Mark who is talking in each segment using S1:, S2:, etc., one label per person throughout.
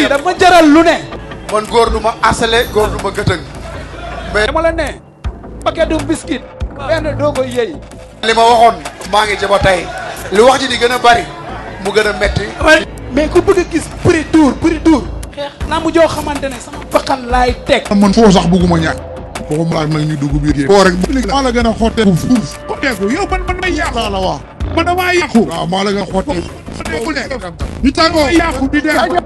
S1: dama jaral lu ne.
S2: man góor du ma asale góor du ma gëtëng. mais
S1: dama la ne paquet du biscuit benn doo koy yëy.
S2: li ma waxoon maa ngi jaba tey li wax ji di gën a bari mu gën a metti.
S1: mais ku bëgg a gis prix dur xeex naa mu joo xamante ne sama bakkan laay teg.
S3: man foo sax bëgguma ñàkk waxuma laaj nag ñu dugg biir géej. foo rek maa la gën a xotteeku fuuf. xotteeku yow man may yàqu. la wax man damaa yàqu. waaw maa la gën a xotteeku. ñu tàggoo yàqu di dem.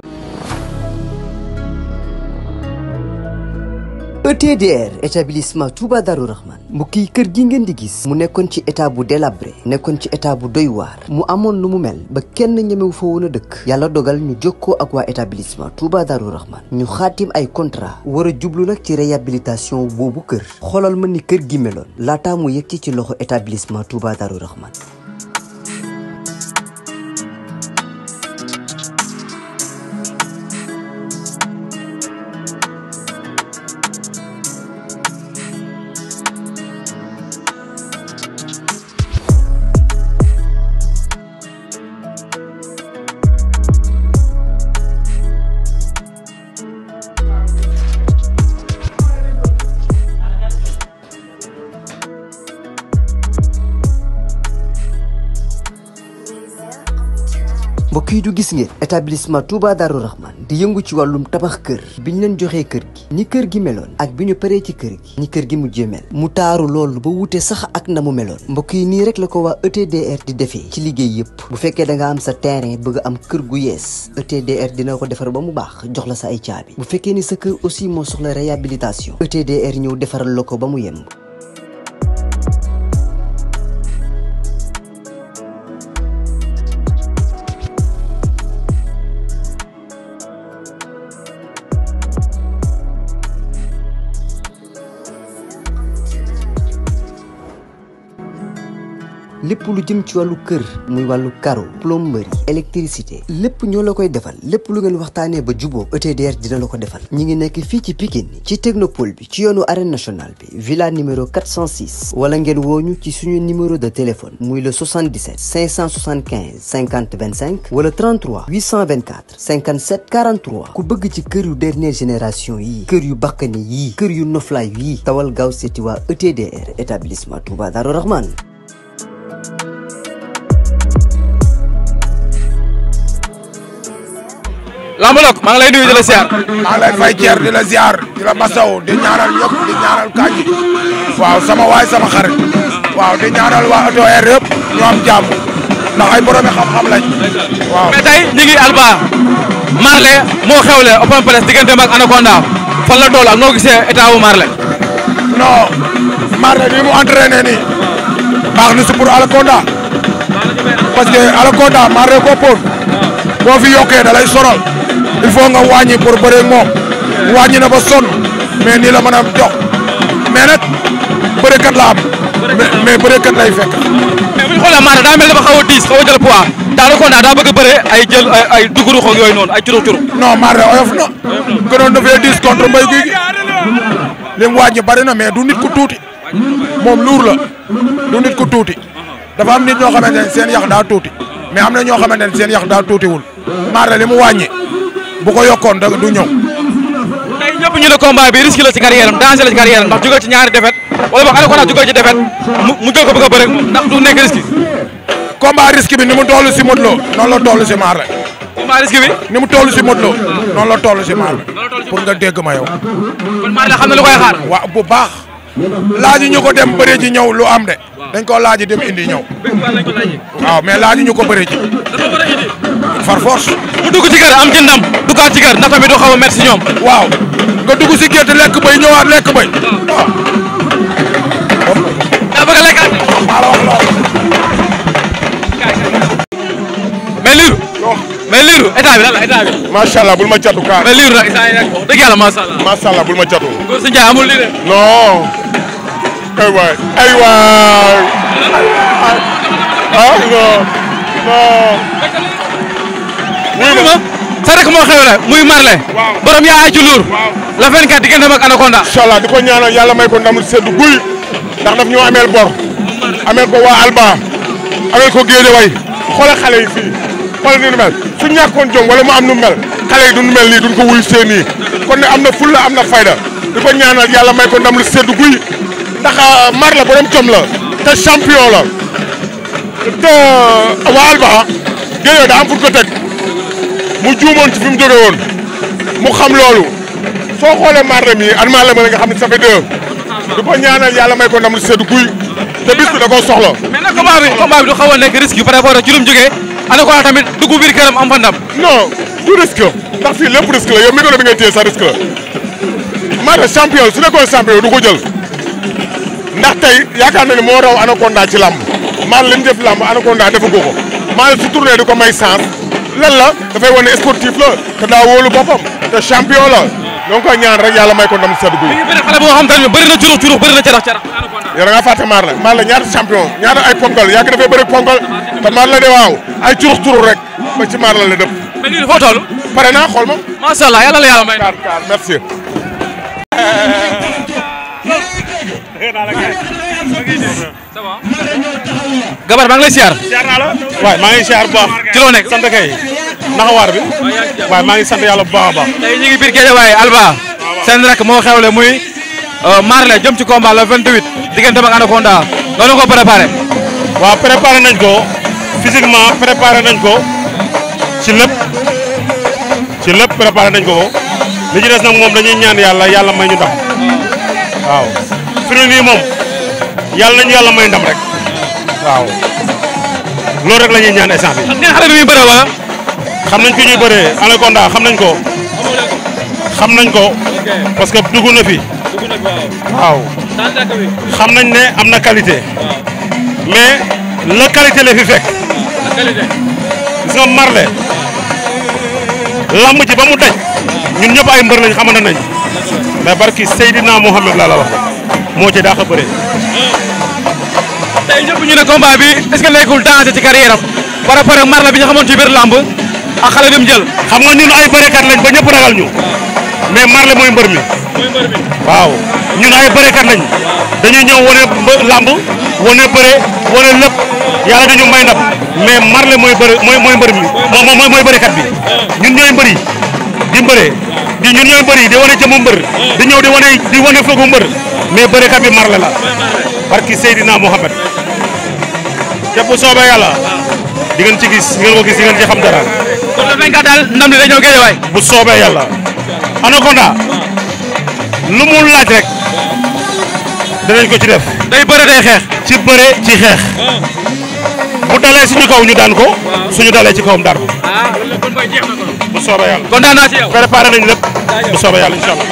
S4: ETDR établissement Touba Darou Rahman mbokk yi kër gi ngeen di gis mu nekkoon ci état bu délabré nekkoon ci état bu doy waar mu amoon lu mu mel ba kenn ñemewu fa woon a dëkk yàlla dogal ñu jokkoo ak waa établissement Touba Darou Rahman ñu xaatim ay contrat war a jublu nag ci réhabilitation boobu kër xoolal ma ni kër gi meloon laataa mu yegg ci loxo établissement Touba Darou Rahman. mbokk yi du gis ngeen établissement Touba Darou Rahman di yëngu ci wàllum tabax kër bi ñu leen joxee kër gi ni kër gi meloon ak bi ñu paree ci kër gi ni kër gi mujjee mel mu taaru loolu ba wute sax ak na mu meloon mbokk yi nii rek la ko waa ETDR di defee ci liggéey yëpp bu fekkee da nga am sa terrain bëgg am kër gu yees ETDR dina ko defar ba mu baax jox la sa ay caabi bu fekkee ni sa kër aussi moo soxla réhabilitation ETDR ñëw defaral la ko ba mu yemb. lépp lu jëm ci wàllu kër muy wàllu carreau plomberie électricité lépp ñoo la koy defal lépp lu ngeen waxtaanee ba juboo ETDR dina la ko defal ñi ngi nekk fii ci Pikine ci technopole bi ci yoonu arène nationale bi villa numéro 406 wala ngeen wooñu ci suñu numéro de téléphone muy le 77 575 50 25 wala 33 824 57 43 ku bëgg ci kër yu dernière génération yii kër yu bakkane yii kër yu noflaay yii tawal gaaw seeti waa ETDR établissement Touba Darou Rahman.
S5: Lambalok maa ngi lay nuyu di la ziar.
S3: maa ngi lay fay ceer di la ziar di la masaw di ñaanal ñëpp di ñaanal Kandji waaw sama waay sama xarit waaw di ñaanal waa ETDR yëpp ñu am jàmm ndax ay boromi xam-xam lañ waaw.
S5: mais tey ñu ngi Alba Marley moo xewle open press digganteem ak Anaconda fan la toll ak noo gisee état wu Marley.
S3: non Marley ni mu entraîné nii baax na si pour Anaconda parce que Anaconda Marley ko pour boo fi yokkee da lay sonal il faut nga wàññi pour bëre moom wàññi na ba sonn mais nii la mën a jox mais nag bërekat la am mais bërekat lay fekk.
S5: mais bu ñu xoolee Marley daa mel dafa xaw a diis xaw a jël poids Anaconda daa bëgg a bëre ay jël ay duguru xoog yooyu noonu ay curug.
S3: non Marley oyof na gënoon dafay diis contre Mbaye Gouy Gui li mu wàññi bari na mais du nit ku tuuti moom luur la du nit ku tuuti dafa am nit ñoo xamante ne seen yax daa tuuti mais am na ñoo xamante ne seen yax daa tuutiwul Marley li mu wàññi bu ko yokkoon da du ñëw.
S5: tey ñëpp ñu ne combat bi risque la ci carrière am danger la ci carrière am ndax jógal ci ñaari défaite wala boog Anaconda jógal ci défaite mu jël ko bëgg a bëre ndax du nekk risque.
S3: combat risque bi ni mu toll si Modou Lo noonu la toll si Marley.
S5: combat risque bi.
S3: ni mu toll si Modou Lo noonu la toll si Marley pour nga dégg ma yow.
S5: kon Marley xam na lu koy xaar.
S3: waaw bu baax laaju ñu ko dem bëre ji ñëw lu am de dañ ko laaji dem indi ñëw. waaw mais laaju ñu ko bëre ji. far force.
S5: mu dugg ci kër am ci ndam duggaat ci kër ndax tamit doo xaw a métti si ñoom.
S3: waaw nga dugg si gétt lekk bay ñëwaat lekk bay. waaw.
S5: daa bëgg a lekkaat.
S3: maa la wax loolu.
S5: mais Lirou état bi lan la état bi.
S3: macha allah bul ma catu kaar.
S5: mais Lirou nag état yi nag wax dëgg yàlla macha allah.
S3: macha allah bul ma catu.
S5: góor si Ndiaye amul lii de.
S3: non. aywaay aywaay. ah non non.
S5: wuyu ma sa rek moo xewle muy Marley.
S3: waaw
S5: borom yaa ay ci luur. la 24 diggante ak Anaconda.
S3: incha allah di ko ñaanal yàlla may ko ndam seddu guy ndax daf ñoo ameel bor ameel ko waa Alba ameel ko Guédiawaye xoolal xale yi fii xoolal ni nu mel su ñàkkoon jom wala mu am nu mel xale yi duñ mel nii duñ ko wuy seen nii kon ne am na fulla am na fayda di ko ñaanal yàlla may ko ndam lu seddu guy ndax mar la borom jom la te champion la te waa Alba géej daa am fu ko teg mu juumoon ci fi mu jóge woon mu xam loolu soo xoolee mar la mi an maa la mën nga xam ne ça fait deux di ko ñaanal yàlla may ko ndam lu seddu guy te bis bi da koo soxla.
S5: mais nag combat bi du xaw a nekk risque yu par rapport ak juróom jógee Anaconda tamit dugg biir këram am fa ndam.
S3: non du risque ndax fii lépp risque la yow micro bi ngay téye sa risque la Marley champion su nekkoon champion du ko jël ndax tey yaakaar na ne moo raw Anaconda ci làmb Marley li mu def làmb Anaconda defagu ko Marley su tourné di ko may chance lan la dafay wane sportif la te daa wóolu boppam te champion la donc ñaan rek yàlla may ko ndam sedd guy.
S5: bëri xale boo xam tamit bëri na curux bëri na carax
S3: yow da ngaa fàtte Marley ñaata champion ñaata ay ponkal yàgg dafay bëri ponkal te Marley de waaw ay curux rek ba ci Marley la dëpp.
S5: mais lii foo toll.
S3: pare naa xool ma.
S5: macha allah yàlla la yàlla may.
S3: merci.
S5: Gabar maa ngi lay siyaar.
S6: waaw maa ngi siyaar bu baax.
S5: ci loo nekk
S6: sant kay. naka waar bi. waaw maa ngi sant yàlla bu baax a baax.
S5: tey ñu ngi biir Guédiawaye Alba. seen rek moo xewle muy Marley jëm ci combat le 28 diggante ak Anaconda noonu ko préparé.
S6: waaw préparé nañ ko physiquement préparé nañ ko ci lépp préparé nañ ko li ci des nag moom dañuy ñaan yàlla may ñu ndam waaw fi mu nii moom yàlla nañu yàlla may ndam rek waaw loolu rek la ñuy ñaan instant bi.
S5: xam ngeen xale bi muy bëree wala.
S6: xam nañ ki ñuy bëree Anaconda xam nañ ko parce que dugg na fi waaw xam nañ ne am na qualité mais la qualité la fi fekk gis nga Marley lamb ji ba mu daj ñun ñëpp ay mbër lañ xamante nañ mais barki Seydina Mohamed laa la wax moo ci daax a bëre.
S5: tey ñëpp ñu ne combat bi est-ce que nekkul danger ci carrière am par rapport ak Marley bi ñu xamoon ci biir lamb ak xale bi mu jël.
S6: xam nga ñun ay bërekat lañ ba ñëpp ragal ñu mais Marley mooy mbër mi. waaw ñun ay bërekat lañ dañuy ñëw wane lamb wane bëre wane lépp yàlla dañu may ndam mais Marley mooy mbër mi mooy bërekat bi ñun ñooy mbër yi di mbëree ñun ñooy mbër yi di wane jëmu mbër di ñëw di wane foogu mbër mais bërekat bi Marley la barki Seydina Mohamed képp bu soobee yàlla di ngeen ci gis di ngeen ci xam dara.
S5: kon le 24 daal ndam li day ñëw Guédiawaye.
S6: bu soobee yàlla Anaconda lu mu laaj rek danañ ko ci def.
S5: day bëre day xeex.
S6: ci bëre ci xeex. bu dalee suñu kaw ñu daan ko. suñu dalee ci kawam daan ko.
S5: loolu kon mooy jeex na ko.
S6: bu soobee yàlla.
S5: kontaan naa ci yow.
S6: préparé nañ lépp. bu soobee yàlla incha allah.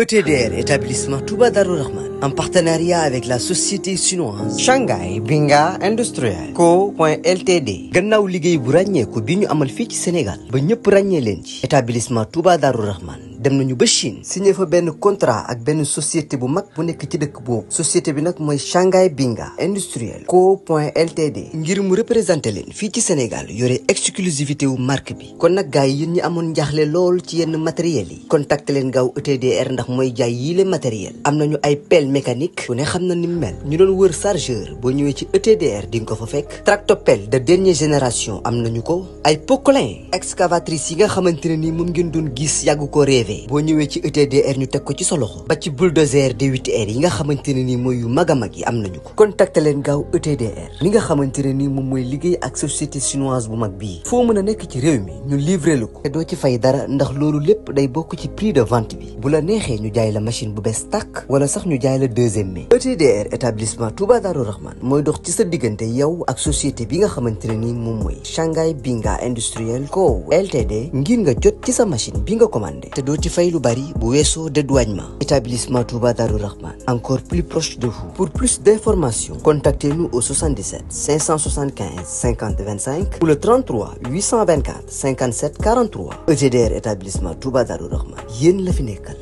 S4: ETDR, établissement Touba Darou Rahman, en partenariat avec la société chinoise Shanghai Binga Industriel Co.Ltd. gannaaw liggéey bu ràññeeku bi ñu amal fii ci Sénégal ba ñëpp ràññee leen ci établissement Touba Darou Rahman dem nañu ba Chine signé fa benn contrat ak benn société bu mag bu nekk ci dëkk boobu société bi nag mooy Shanghai Binga Industriel Co.Ltd. ngir mu représenté leen fii ci Sénégal yore exclusivité wu marque bi kon nag gars yi yéen ñi amoon njaaxle lool ci yenn matériels yi contacté leen gaaw ETDR ndax mooy jaay yii le matériel am nañu ay pelle mécanique bu ne xam na ni mu mel ñu doon wër chargeur boo ñëwee ci ETDR di nga ko fa fekk tractopelle de dernière génération am nañu ko ay poquelin excavatrice yi nga xamante ne ni moom ngeen doon gis yàgg ko rêvé boo ñëwee ci ETDR ñu teg ko ci sa loxo ba ci bulldozer D8R yi nga xamante ne ni mooy yu mag a mag yi am nañu ko contacté leen gaaw ETDR li nga xamante ne ni moom mooy liggéey ak société chinoise bu mag bii foo mën a nekk ci réew mi ñu livré lu ko te doo ci fay dara ndax loolu lépp day bokk ci prix de vente bi bu la neexee ñu jaay la machine bu bees tàkk wala sax ñu jaay la deuxième mai ETDR établissement Touba Darou Rahman mooy dox ci sa diggante yow ak société bi nga xamante ne ni moom mooy Shanghai Binga Industriel Co Ltd ngir nga jot ci sa machine bi nga commandé te doo ci fay lu bari bu weesoo dédouanement établissement Touba Darou Rahman encore plus proche de vous pour plus d'informations contactez-nous au 77 575 50 25 ou le 33 824 57 43 ETDR établissement Touba Darou Rahman yéen la fi nekkal